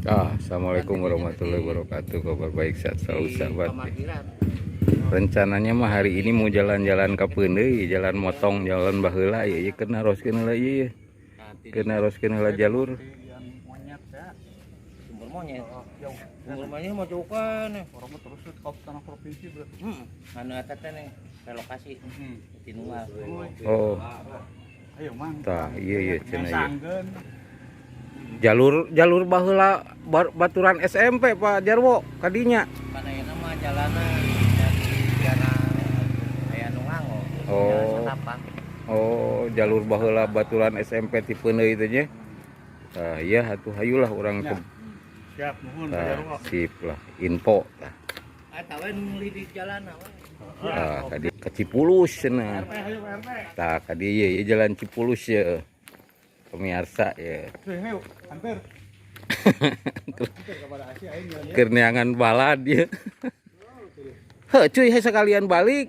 Assalamualaikum warahmatullahi wabarakatuh. Kabar baik, sehat selalu sahabat. Rencananya mah hari ini mau jalan-jalan ke Peundeuy, jalan motong, jalan baheula ya, ieu keur naroskeun heula ieu. Keur naroskeun heula jalur. Sumber monyet. Sumber monyet mau jauh kan. Orang mah terus ke tanah provinsi berarti. Anu eta teh nih relokasi. Tinunggal. Oh. Ayo mang. Tah, iya iya cenah ieu. Jalur jalur baheula baturan SMP Pak Jarwo kadinya. Kana ayeuna mah jalanan dari aya nu nganggo. Oh. Oh, jalur baheula baturan SMP ti Peundeuy teh nya. Tah, iya atuh hayulah urang ke. Siap, nuhun Pak Jarwo. Sip lah, info tah. Eta we nu meuli di jalan we. Tah, kadi ke Cipulus cenah. Tah, kadi ieu jalan Cipulus ya. Pemirsa ya. Hampir. Keur neangan balad ya. Heh, cuy, sekalian balik.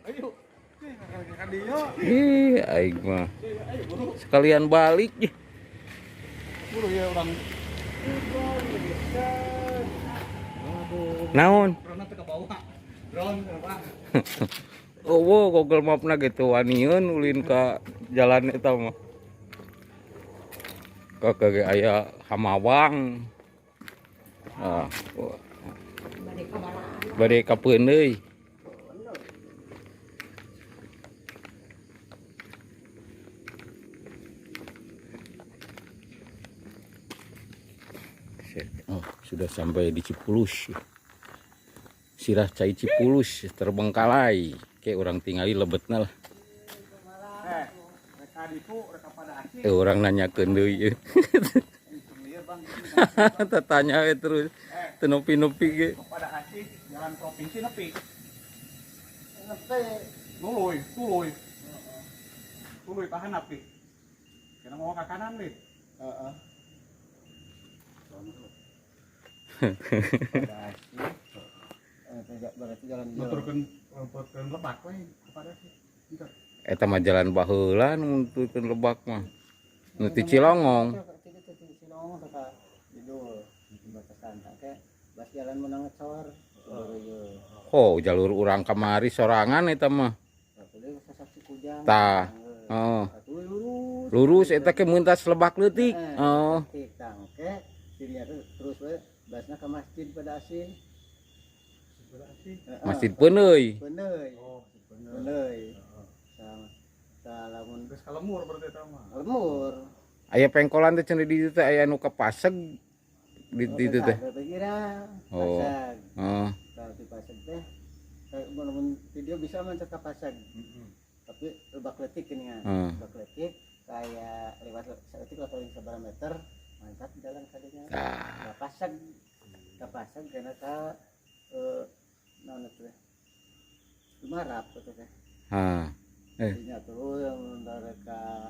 Ih, aing mah. Sekalian balik. Buru ya urang. Naon? Drone teh kebawa. Drone apa? Oh, wow, Google Map-na gitu wanieun ulin ka jalan eta mah. Kagak aya Hamawang. Ah, bade ka Peundeuy. Oh, sudah sampai di Cipulus. Sirah cai Cipulus terbengkalai. Kayak orang tingali lebetna lah. Orang nanyakeun deui. Tanya we terus. Teu nepi-nepi ge. Pada asih jalan provinsi nepi. Nepi. Tuluy, tuluy. Tuluy tahan nepi. Kena mau ke kanan nih. Heeh. Berarti jalan nuturkeun lebak we kepada sih. Eta mah jalan baheula nu nuturkeun lebak mah. Nu ti Cilongong. Cilongong ka judul batasan teh bas jalan menang ngecor. Oh, jalur urang kamari sorangan eta mah. Tah. Oh. Lurus eta ke meuntas lebak leutik. Oh. Tangke terus we basna ka masjid pada asih. Masjid Peundeuy. Peundeuy. Oh, Peundeuy. Sama lamun geus ka lemur berarti eta mah. Lemur. Aya pengkolan teh cenah di ditu teh aya nu ka Paseg di ditu teh. Oh. Paseg. Heeh. Tah di Paseg teh mun video bisa mancat ka Paseg. Tapi lebak leutik ini ya. Lebak leutik kayak lewat saeutik atau sabaraha meter mantap jalan kadinya. Ka Paseg. Ka Paseg kana ka naon teh? Lumarap teh. Hah. Dinya turun dari ka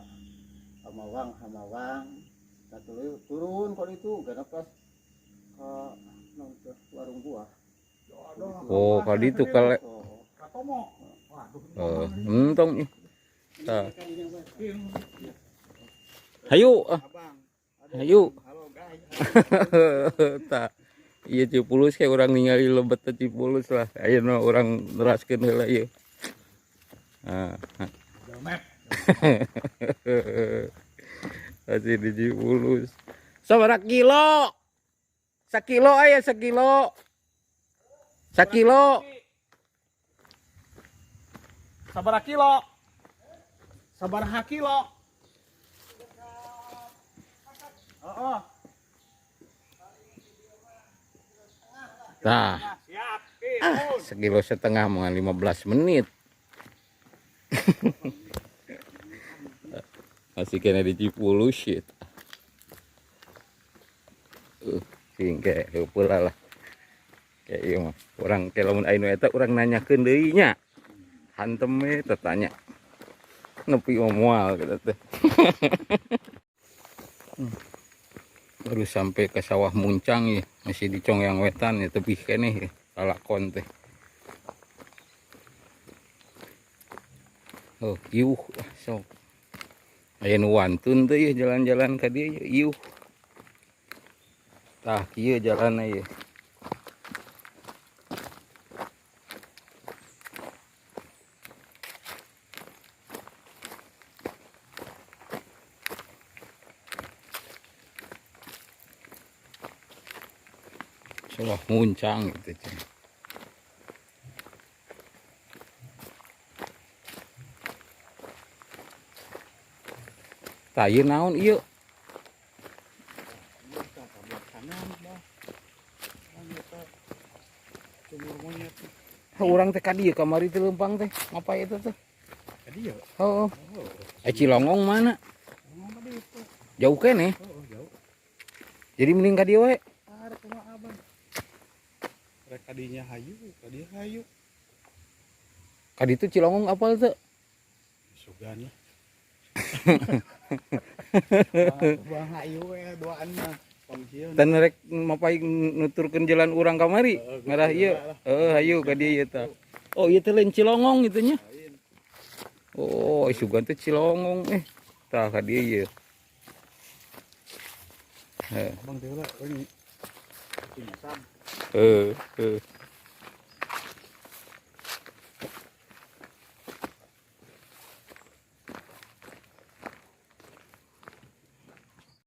Hamawang, Hamawang. Ka turun kalau itu karena pas ke naon teh warung buah. Oh, ka ditu ka Katomo. Waduh. Oh, entong ih. Tah. Hayu ah. Hayu. Tah. Iya Cipulus kayak orang ningali lebet Cipulus lah. Ayeuna urang neraskeun heula ieu. Ah. Masih di Cipulus. Sabaraha kilo? Sakilo aya sakilo. Sakilo. Sabaraha kilo? Sabaraha kilo? Heeh. Nah, sekilo setengah mah 15 menit. Masih kena di Cipulus ya. Sing kayak heupeula lah. Kayak ieu mah. Urang ke lamun aya nu eta urang nanyakeun deui nya. Hantem we tetanya. Nepi moal kitu teh. Baru sampai ke sawah muncang ya, masih di Congyang Wetan ya, tebih keneh ya, lalakon teh. Oh, iuh lah sok. Aya nu wantun teh ya jalan-jalan ka dieu ya, iuh. Tah kieu jalanna ieu. Sawah muncang gitu. Tah ieu naon ieu? Urang teh ka dieu kamari teh leumpang teh. Ngapa itu teh? Ka dieu. Heeh. Cilongong mana? Jauh keneh. Heeh, jauh. Jadi mending ka dieu we. Rek kadinya hayu, kadieu hayu. Kaditu Cilongong apal teu? Sugan lah. Bang hayu we duaan mah. Tan rek mapai nuturkeun jalan urang kamari, ngarah ieu. Heeh, hayu ka dieu ieu tah. Oh, ieu teh lain Cilongong kitu nya. Oh, sugan teh Cilongong eh. Tah ka dieu ieu. Heeh. Abang teh lah ini. Heeh.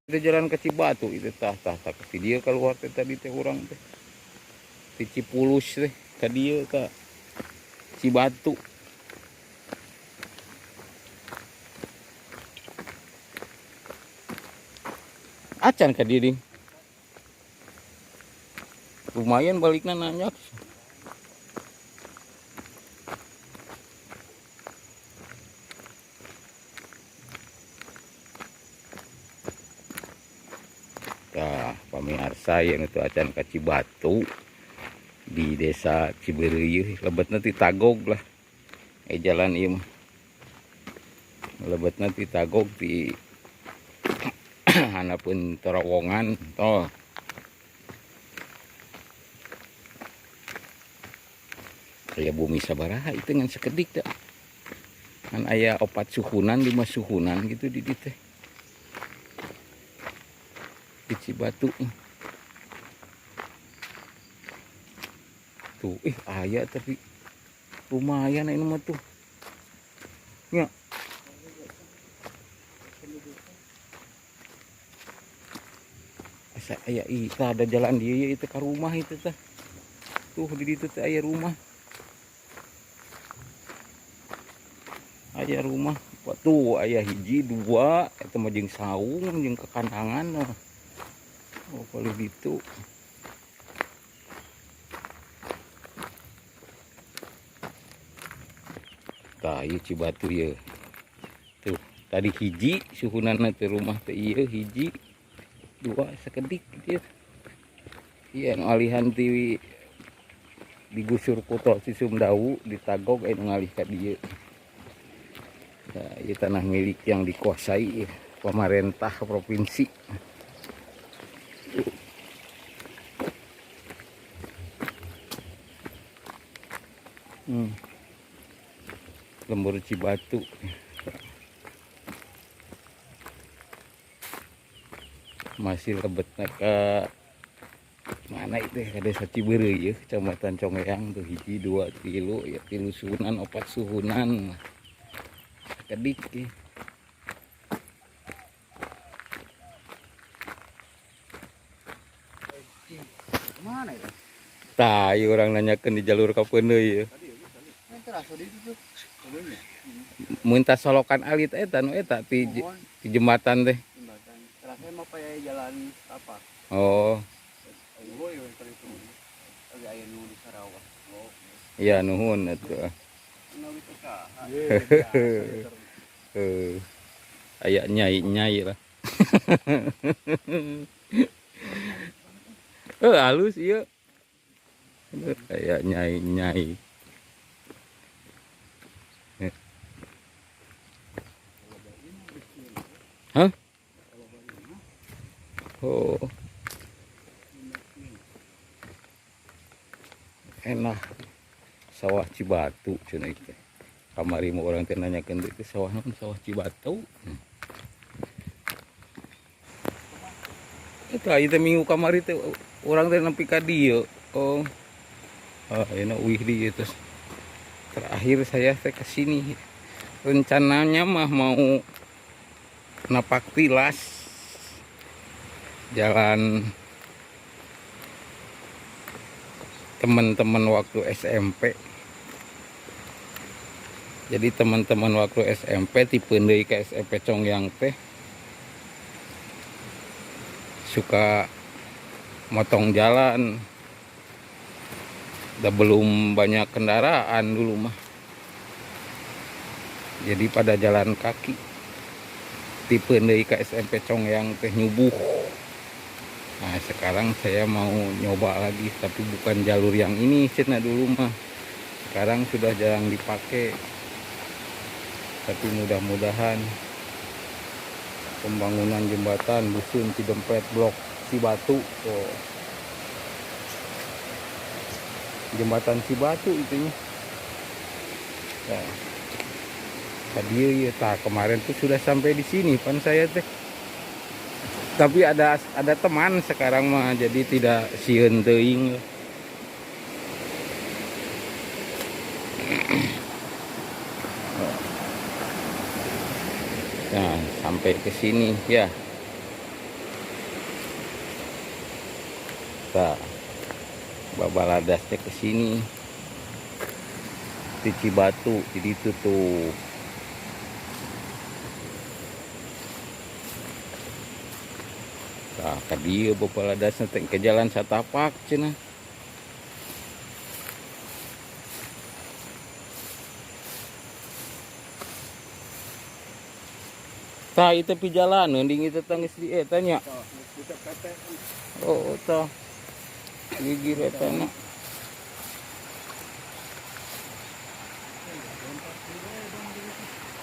Itu jalan ke Cibatu itu tah tah tah ke dieu keluar teh tadi teh urang teh. Di Cipulus teh ka dieu ka Cibatu. Acan ka dieu ding. Lumayan balikna nanyak. Tah, pamirsa yang itu acan ka Cibatu di desa Cibeureuy, lebetna ti Tagog lah. Jalan ieu mah. Lebetna ti Tagog di handapeun terowongan toh. Aya bumi sabaraha itu ngan sekedik teh. Ngan aya 4 suhunan, 5 suhunan gitu di dieu teh. Di Cibatu. Tuh, aya tapi lumayan ini mah tuh. Nya. Asa aya tah ada jalan dieu itu ka rumah itu tah. Tuh di ditu teh aya rumah. Aya rumah. Tuh aya hiji dua eta mah jeung saung jeung kekandangan. Oh, kalau gitu. Tah ieu Cibatu ieu. Tuh, tadi hiji suhunanna teh rumah teh ieu hiji dua sekedik ieu. Ieu nu alihan ti digusur ku tol Cisumdawu ditagog aya nu ngalih ka dieu. Nah, ieu tanah milik yang dikuasai pemerintah provinsi. Lembur Cibatu. Masih lebetna ke mana itu ya, ke desa Cibeureuy ya, Kecamatan Conggeang tuh hiji 2 3 ya 3 suhunan 4 suhunan. Kedik ya. Mana itu? Tah, ieu urang nanyakeun di jalur ka Peundeuy ya. Mun tas solokan alit eta nu eta ti jembatan teh. Jembatan. Terakhir mau paya jalan apa? Oh. Iya nuhun atuh. Aya nyai-nyai lah. Halus ieu. Aya nyai-nyai. Hah? Oh. Enak. Sawah Cibatu cenah ieu teh. Kamari mah urang teh nanyakeun teh sawah naon sawah Cibatu. Eta ieu teh minggu kamari teh urang teh nepi ka dieu. Oh. Ah, ayeuna uih di ieu terus. Terakhir saya teh ke sini. Rencananya mah mau napak tilas jalan teman-teman waktu SMP. Jadi teman-teman waktu SMP tipe deui ke SMP Congyang teh suka motong jalan. Udah belum banyak kendaraan dulu mah. Jadi pada jalan kaki. Tipe deui ke SMP Congyang teh nyubuh. Nah, sekarang saya mau nyoba lagi, tapi bukan jalur yang ini cenah dulu mah. Sekarang sudah jarang dipakai. Tapi mudah-mudahan pembangunan jembatan Dusun Cidempet Blok Cibatu. Oh. Jembatan Cibatu itunya. Nah, tadi ya, tah kemarin tuh sudah sampai di sini pan saya teh. Tapi ada teman sekarang mah, jadi tidak sieun teuing. Nah, sampai ke sini ya. Nah, babaladasnya ke sini. Di Cibatu, jadi itu tuh. Nah, ka dieu babaladasna teh ke jalan satapak cenah. Tah itu pi jalan mending itu tangis di eta nya. Oh, tah. Gigir eta na.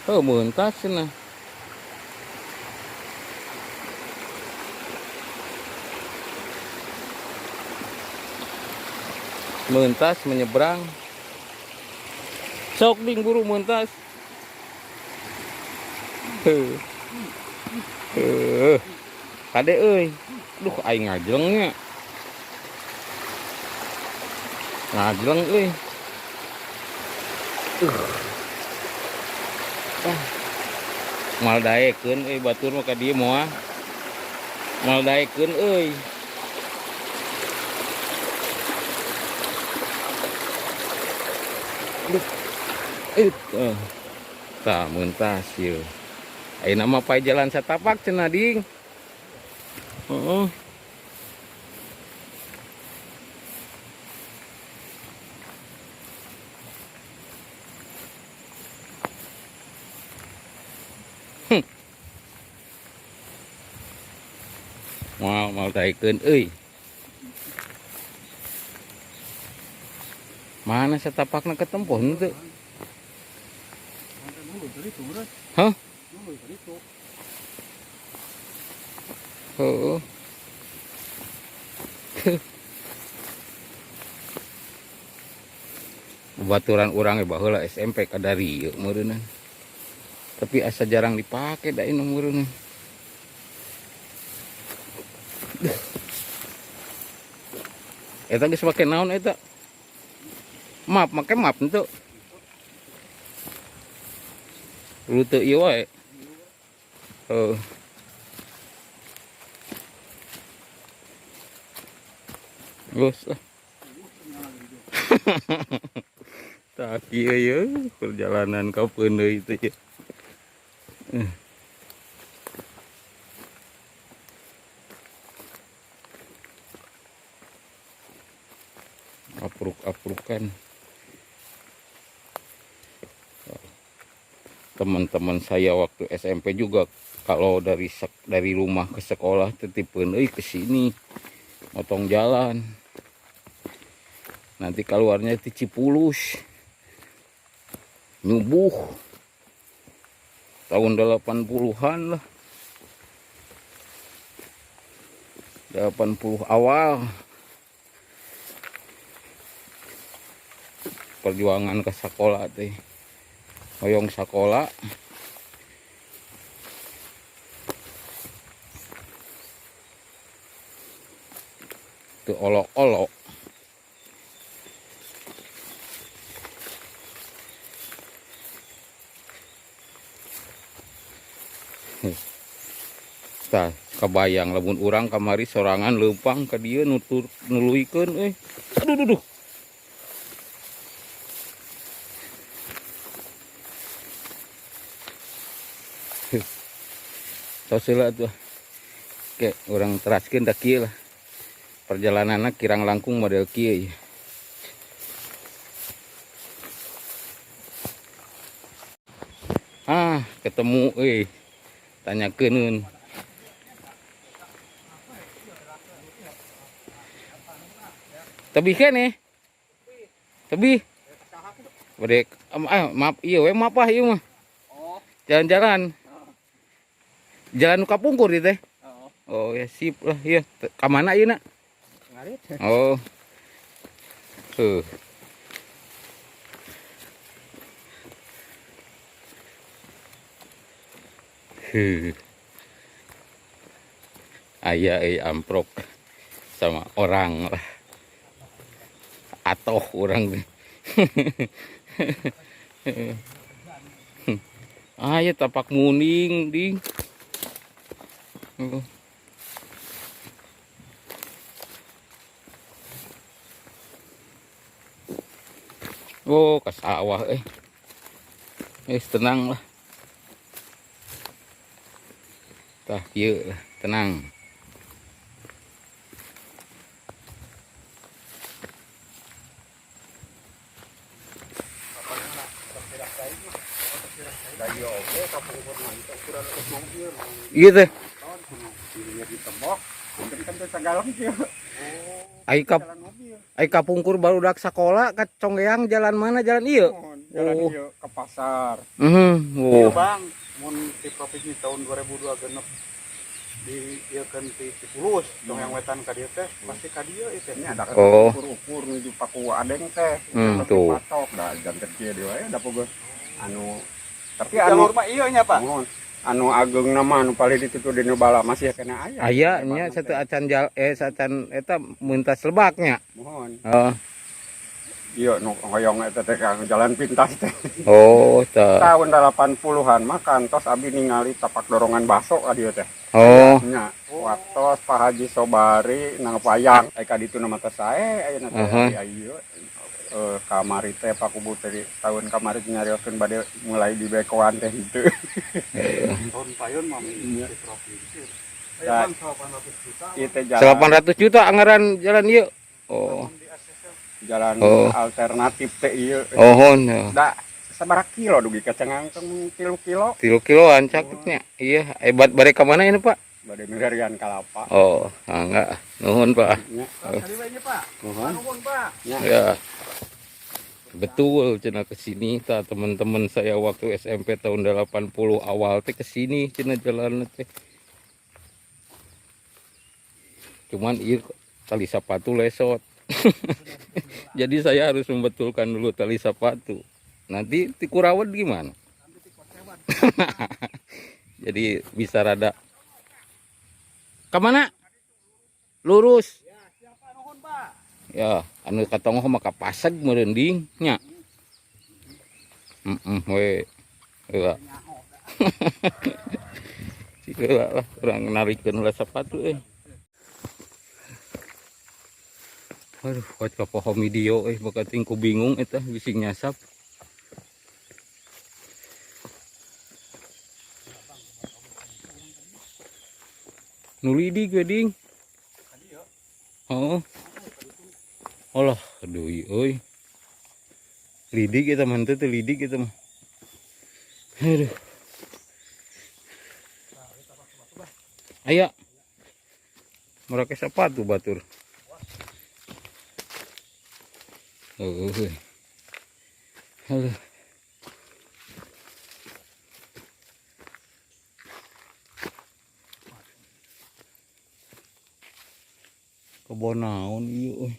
Oh, meuntas cenah. Meuntas menyeberang. Sok ding buru meuntas. Heuh. Kade euy. Duh aing ngajlengnya. Ngajleng euy. Ah. Moal daekeun euy batur mah ka dieu moal. Moal daekeun euy. Duh. Tah meuntas ieu. Ayeuna mah pae jalan satapak cenah ding. Heeh. Moal moal daekeun euy. Mana satapakna ketempo henteu? Hah? Heeh. Baturan urang ge baheula SMP kadarieu meureunnan. Tapi asa jarang dipake da ieu meureunnan. Eta geus make naon eta? Map, make map henteu. Rute ieu wae. Heuh. Geus lah. Tah kieu ye perjalanan ka Peundeuy teh ye. Apruk-aprukan. Teman-teman saya waktu SMP juga kalau dari rumah ke sekolah tetep euy ke sini motong jalan. Nanti keluarnya di Cipulus. Nyubuh. Tahun 80-an lah. 80 awal. Perjuangan ke sekolah teh. Hoyong sekolah. Teu olok-olok. Tah kabayang lamun urang kamari sorangan leumpang ka dieu nutur nuluykeun euy. Aduh duh duh. Tos heula atuh. Oke, urang teraskeun da kieu lah. Perjalananna kirang langkung model kieu ieu. Ah, ketemu euy. Tanyakeun. Tebih keneh. Tebih. Bade maaf ieu we maaf ah ieu mah. Jalan-jalan. Jalan nu kapungkur ieu teh. Oh ya sip lah ieu. Ka mana ieu na? Ngarit. Oh. Tuh. Huh. Aya euy amprok sama orang lah. Atoh orang. Ah ya tapak muning ding. Oh, ke sawah eh. Tenang lah. Tah kieu lah, tenang. Iya teh. Ai kapungkur barudak sakola ka Conggeang jalan mana jalan ieu? Jalan ieu ke pasar. Oh. Iya Bang, mun di provinsi tahun 2002 genep di ieu keun ti Cipulus, Conggeang wetan ka dieu teh pasti ka dieu ieu teh. Ada ukur-ukur nuju Paku Adeng teh. Tuh. Patok da janten kieu deui wae da pogo anu tapi jalur anu mah ieu nya Pak. Anu ageung nama anu paling ditutu dina bala masih kena aya. Aya nya satu acan sacan eta mentas lebaknya. Mohon. Heeh. Iya nu hoyong eta teh kang jalan pintas teh. Oh, tah. Tahun 80-an mah kantos abi ningali tapak dorongan baso ka dieu teh. Oh. Nya, waktos Pak Haji Sobari nang payang ai ka ditu mah teh sae ayeuna teh ieu. Kamari teh Pak Kubu teh tahun kamari nyarioskeun bade mulai di bekoan teh henteu. Tahun payun mah di provinsi. Aya 800 juta. Ieu teh jalan 800 juta anggaran jalan ieu. Oh. Jalan alternatif teh ieu. Oh, no. Da sabaraha kilo dugi ka Cangangkeng 3 kilo. 3 kiloan cakepnya. Iya, hebat bare ka mana ini, Pak? Bade milarian kalapa. Oh, enggak. Nuhun, Pak. Nya. Kali we nya, Pak. Nuhun. Nuhun, Pak. Nya. Ya. Betul cenah kesini ta teman-teman saya waktu SMP tahun 80 awal teh kesini cenah jalan teh. Cuman ieu tali sepatu lesot. Jadi saya harus membetulkan dulu tali sepatu. Nanti tikurawat gimana? Jadi bisa rada. Kemana? Lurus. Ya, anu katongoh mah kapaseg meureun ding nya. We. Heula. Heula lah urang narikeun heula sepatu euy. Aduh, kuat ka poho video euy, bakating ku bingung eta bisi nyasap. Nu lidig we ding. Heeh. Alah, aduh euy. Lidik eta mah henteu teh lidik eta mah. Aduh. Aya. Mereka sepatu batur. Euy. Aduh. Kebon naon ieu euy.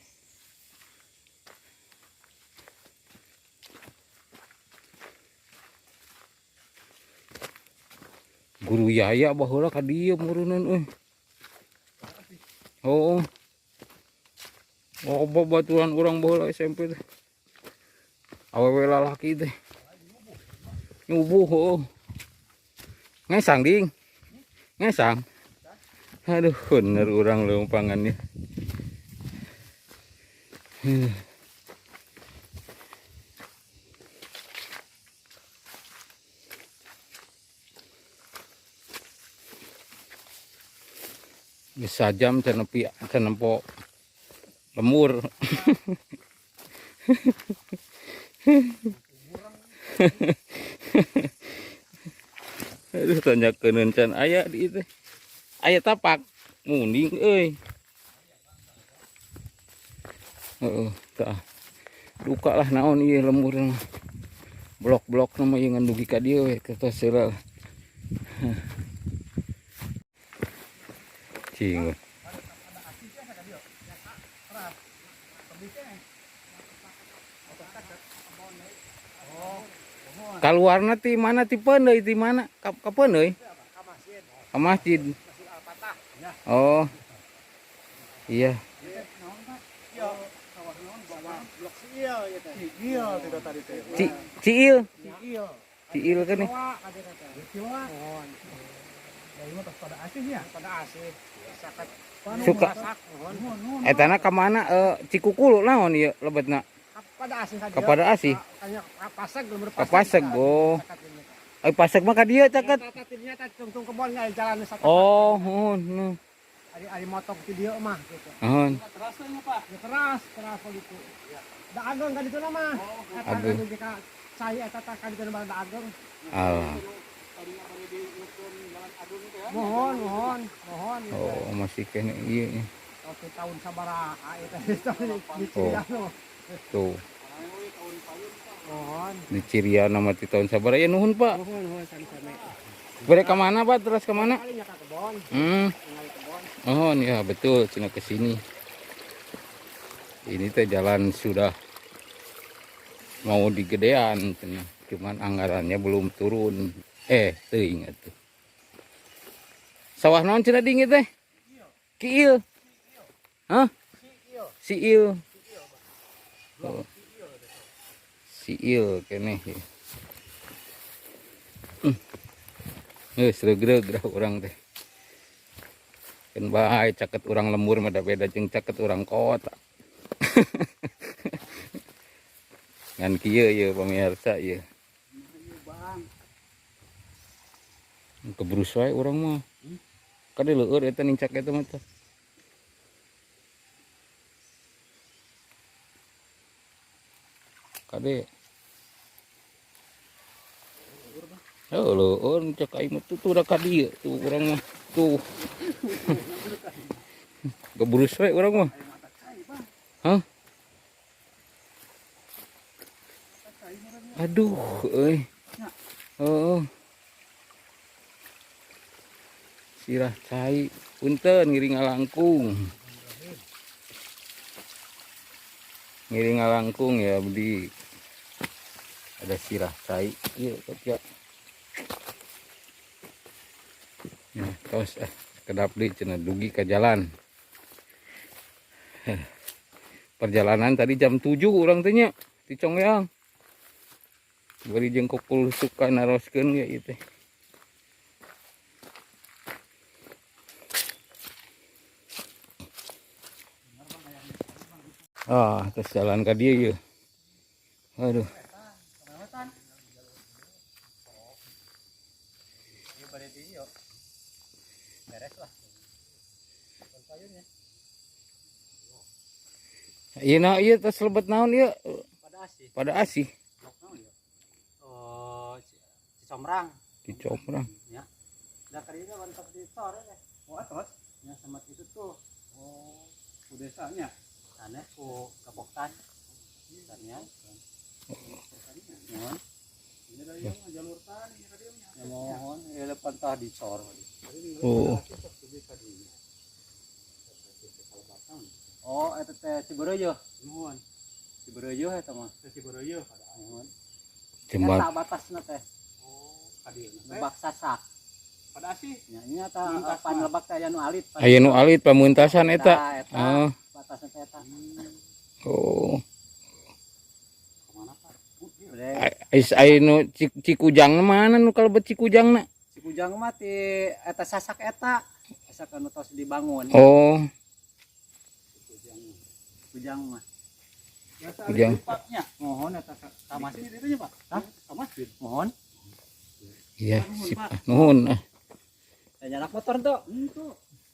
Guru Yaya baheula ka dieu meureunnan euy. Oh. Loba baturan urang baheula SMP teh. Awewe lalaki teh. Nyubuh heuh. Ngesang ding. Ngesang. Aduh, bener urang leumpangannya. Bisa jam cenepi cenempo lemur. Aduh, tanyakeun can aya di teh. Aya tapak munding euy. Heeh, tah. Duka lah naon ieu lemur mah. Blok-blok mah ieu ngan dugi ka dieu we kertas heula. Cing. Kaluarna ti mana ti Peundeuy ti mana? Ka Peundeuy? Ka masjid. Oh. Iya. Ciil. Ciil kan nih. Suka. Etana ka mana Cikukulu naon ieu lebetna? Kepada Asih. Ka Paseg oh. Ai Paseg mah ka dieu caket. Oh, nuhun. Ari motong ti dieu mah gitu. Nuhun. Teras nya Pak. Ya teras, teras gitu. Da ageng ka ditu mah. Eta ka cai eta tah ka ditu mah da ageng. Alah. Mohon, mohon, mohon. Oh, masih kene ieu. Oke, tahun sabaraha eta di Ciriano. Tuh. Mohon. Di Ciriano mah ti tahun sabaraha ya nuhun, Pak. Nuhun, nuhun sami-sami. Bade ka mana, Pak? Terus ka mana? Ka kebon. Oh, ya betul, cina ke sini. Ini teh jalan sudah mau digedean, cina. Cuman anggarannya belum turun. Teuing atuh. Sawah naon cenah dingin teh? Kiil. Hah? Siil. Oh. Siil keneh. Geus regreg dah urang teh. Keun bae caket urang lembur mah da beda jeung caket urang kota. Ngan kieu ieu pamirsa ieu. Kebrus wae urang mah. Kade leueur eta nincak eta mah teh. Kade. Oh, leueur nincak aing mah tuh da ka dieu tuh urang mah. Tuh. Kebrus wae urang mah. Hah? Aduh euy. Heeh. Sirah cai punten ngiring ngalangkung. Ngiring ngalangkung ya abdi. Ada sirah cai ieu ya. Nah, tos kedap deui cenah dugi ka jalan. Perjalanan tadi jam 7 urang teh nya di Conggeang. Bari jeung kokul suka naroskeun ge ieu teh. Ah, terus jalan ka dieu ieu. Aduh. Ieu na ieu tos lebet naon ieu? Pada Asih. Pada Asih. Oh, Cicomrang. Cicomrang. Ya. Da ka dieu bantos di sore teh. Oh, atos. Ya sama itu tuh. Oh, ku desanya. Sanes ku Gapoktan. Tanya. Mohon. Ini dari yang jalur tani ka dieu nya. Ya mohon, ieu lepan tah dicor. Oh. Oh, eta teh Cibereuyeung. Mohon. Cibereuyeung eta mah. Teh Cibereuyeung pada. Mohon. Jembat. Eta batasna teh. Oh, ka dieu teh. Lebak Sasak. Pada Asih. Nya nya tah pan lebak teh aya nu alit. Aya nu alit pamuntasan eta. Eta. Oh. Atasna teh eta. Oh. Kemana, Pak? Udah. Ais ai nu Cikujang mana nu kalebet Cikujangna? Cikujang mah ti eta sasak eta. Sasak anu tos dibangun. Oh, Kujang mah. Biasa Kujang. Paknya. Mohon eta Ka masjid itu nya, Pak. Hah? Ka masjid. Mohon. Iya, sip. Ah, nuhun. Ah. Eh, nyalak motor tuh.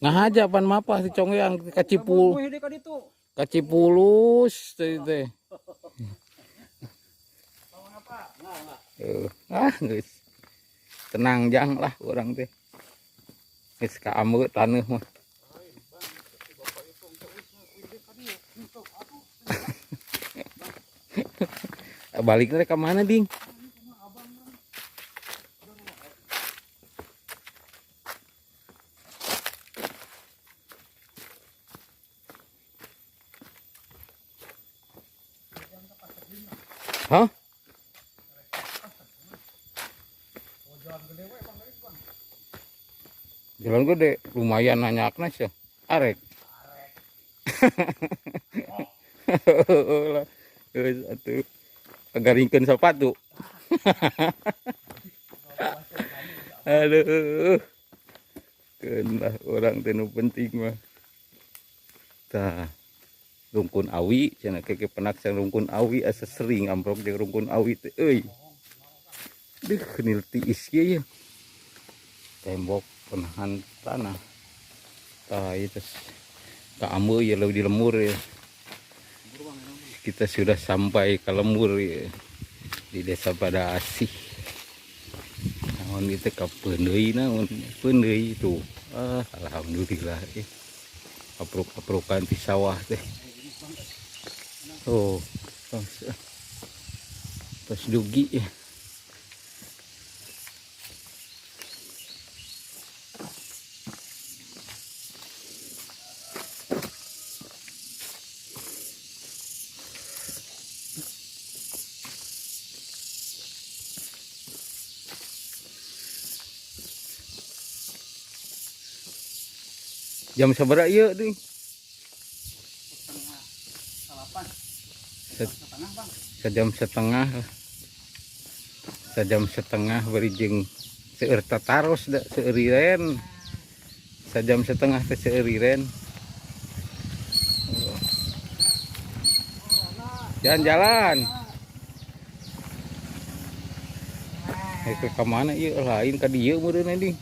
Ngahaja pan mapah si Congyang ka Cipul, Wih, ka ditu. ka Cipulus teh teh. Ah, geus. Tenang jang lah urang teh. Geus kaameu taneuh mah. Baliknya ke mana, Ding? Hah? Jalan gede, lumayan nanyakna sih. Arek. Lah, geus atuh. Garingkeun sepatu. Aduh. Keun lah urang teh nu penting mah. Tah. Rungkun awi cenah keke penak cenah rungkun awi asa sering amprok jeung rungkun awi teh euy. Duh, nil tiis ieu ya. Tembok penahan tanah. Tah ieu teh kaameu ya leuwih di lemur ya. Kita sudah sampai ke lembur ya. Di desa Padaasih. Naon itu ka Peundeuy naon Peundeuy itu. Ah, alhamdulillah eh. Apruk-aprukan di sawah teh. Oh, tos, tos dugi ya. Jam sabaraha ieu deui? 7:30. Setengah, Bang. Sejam setengah lah. Sejam setengah bari jeung seueur tataros da seueur iren. Sejam setengah teh seueur iren. Jalan-jalan. Ke mana ieu lain ka dieu meureun anjing.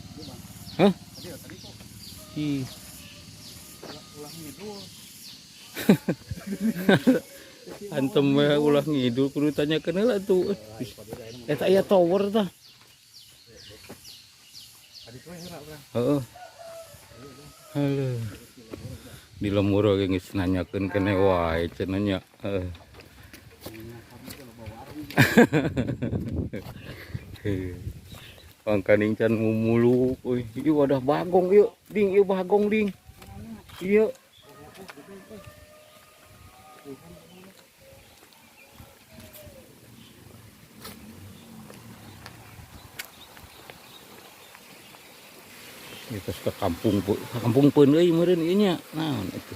Hah? Tadi kok Ih. ulah ngidul. Antem we ulah ngidul kudu tanyakeun heula tuh. Eta aya tower tah. Tadi tuh heula urang. Heeh. Halo. Di lembur oge geus nanyakeun keneh wae cenah nya. Heeh. Pangkaning can ngumuluk euy. Ieu wadah bagong ieu. Ding ieu bagong ding. Ieu. Itu ke kampung ke kampung Peundeuy meureun ieu nya. Naon itu?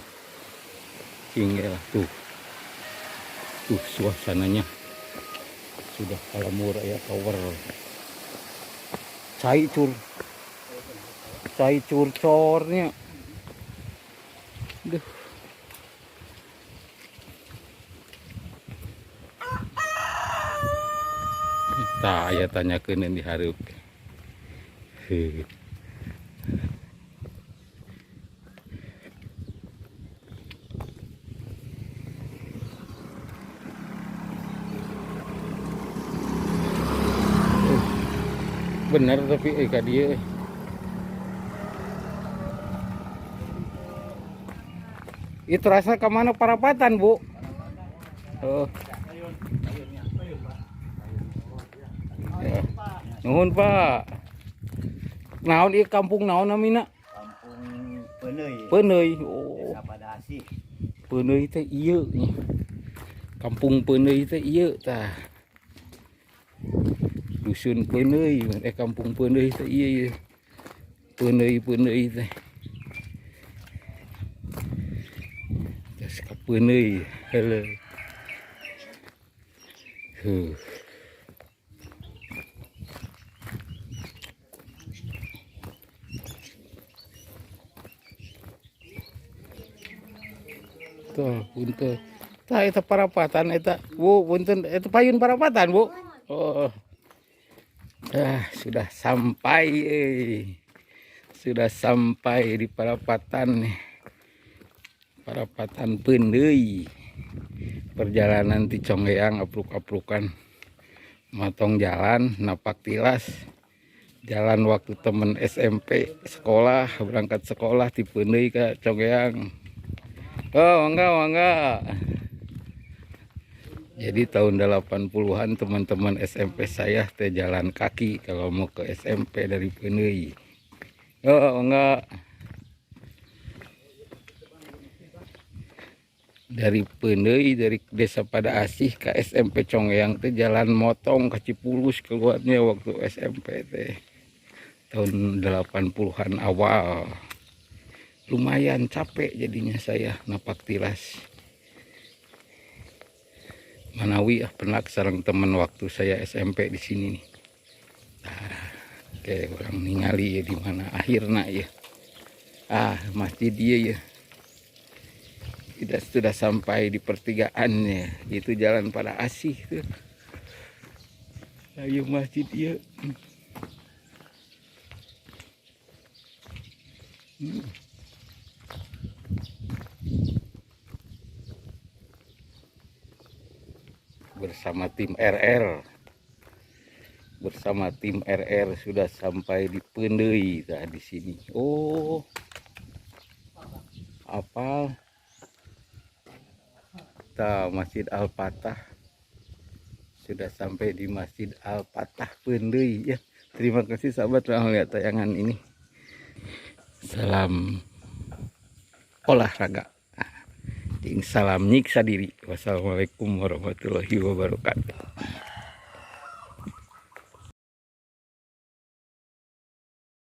Cing lah tuh. Tuh suasananya. Sudah kalamur aya tower. Cai cur. Cai curcornya. Duh. Tah aya tanyakeun di hareup. Heuh. Bener tapi ka dieu. Itu terasa ke mana parapatan, Bu? Oh. Ya. Nuhun, Pak. Naon ieu kampung naon namina? Kampung Peundeuy. Peundeuy. Oh. Desa Padaasih. Peundeuy teh ieu nya. Kampung Peundeuy teh ieu tah. Dusun Peundeuy, kampung Peundeuy teh ieu ieu. Peundeuy-peundeuy teh. Geus ka Peundeuy heuleuh. Huh. Tuh, punten. Tah eta parapatan eta. Bu, punten eta payun parapatan, Bu. Oh. Ah, sudah sampai Sudah sampai di parapatan nih. Parapatan Peundeuy. Perjalanan ti Conggeang apruk-aprukan. Motong jalan napak tilas. Jalan waktu temen SMP sekolah, berangkat sekolah di Peundeuy ke Conggeang. Oh, enggak. Jadi tahun 80-an teman-teman SMP saya teh jalan kaki kalau mau ke SMP dari Peundeuy. Oh, enggak. Dari Peundeuy, dari Desa Padaasih ke SMP Conggeang teh jalan motong ke Cipulus keluarnya waktu SMP teh. Tahun 80-an awal. Lumayan capek jadinya saya napak tilas. Manawi ah penak sareng temen waktu saya SMP di sini nih. Nah, oke, orang ningali ya di mana akhirnya ya. Ah, masjid dia ya. Tidak, sudah sampai di pertigaannya. Itu jalan Padaasih tuh. Ayo masjid ya. Bersama tim RR. Bersama tim RR sudah sampai di Peundeuy tah di sini. Oh. Apal. Tah Masjid Al-Fatah. Sudah sampai di Masjid Al-Fatah Peundeuy ya. Terima kasih sahabat telah melihat tayangan ini. Salam olahraga. Salam nyiksa diri. Wassalamualaikum warahmatullahi wabarakatuh.